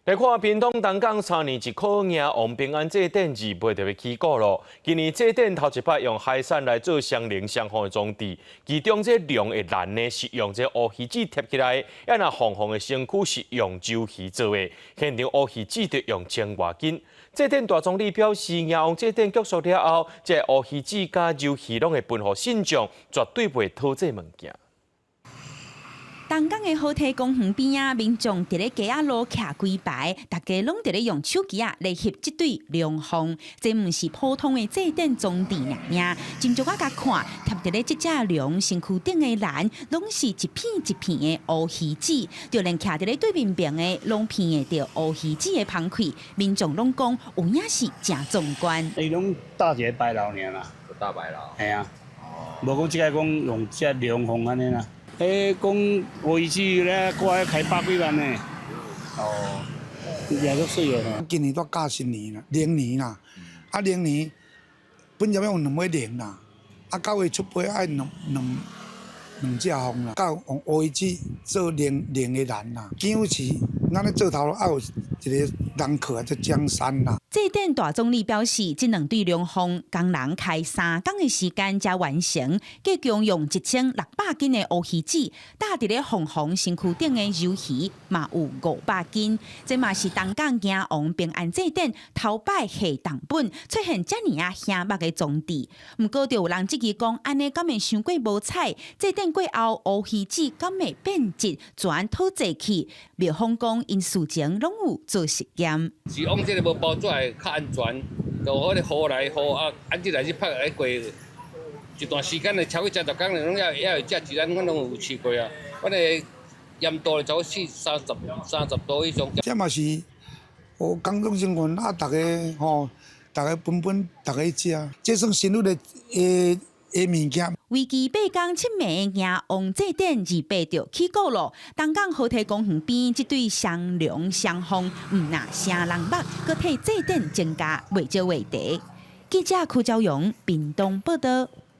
來看屏東東港三年一考迎王平安祭典二八就欲起鼓囉。今年祭典頭一擺用海產來做雙龍雙鳳的裝置，其中這龍的鑾呢是用這烏魚子貼起來，啊若鳳凰的身軀是用柔魚做的，現場烏魚子就用千外斤。祭典大總理表示，迎王祭典結束了後，這烏魚子佮柔魚攏會分予信眾，絕對袂討這物件。東港的河堤公園邊仔，民眾佇咧街仔路徛幾排，大家攏佇咧用手機仔來翕這對龍鳳。這毋是普通的祭典裝置爾爾，斟酌仔共看，貼佇咧這隻龍身軀頂的欄，攏是一片一片的烏魚子，就連徛佇咧對面爿的，攏鼻會著烏魚子的芳氣。民眾攏講有影是誠壯觀。伊攏搭一个牌樓爾啦，搭牌樓。係啊，無講這个講用這龍鳳按呢啦。彼講烏魚子咧，掛咧開百幾萬呢。哦，也足媠的吼。今年拄甲新年啦，龍年啦，啊龍年本來欲用兩尾龍啦，啊九月初八愛兩兩兩隻鳳啦，佮用烏魚子做龍龍的欄啦，幾乎是咱咧做頭路愛有一个人客叫江山啦。祭典大總理表示，這兩對龍鳳工人開3工的時間才完成，計共用1600斤的烏魚子，搭佇咧鳳凰身軀頂的柔魚嘛有500斤。這嘛是東港迎王平安祭典頭擺下重本出現遮爾仔醒目的裝置。毋過就有人質疑講，按呢敢會傷過無彩？祭典過後烏魚子敢會變質，轉討債去？廟方講，𪜶事前攏有做實驗。是講這个無包紙會較安全，就彼个雨來雨啊，按這來去拍來過一段時間的，超過30工，攏猶猶會食，自然阮攏有試過啊。阮的鹽度超過四三十30度以上。這嘛是哦，工作人員啊，逐家吼，逐家分分逐家食，這算新的的的物件。為期八工七暝的迎王祭典二八就起鼓囉。東港河堤公園邊這對雙龍雙鳳，毋若聲人目，閣替祭典增加袂少話題。記者柯昭陽屏東報導。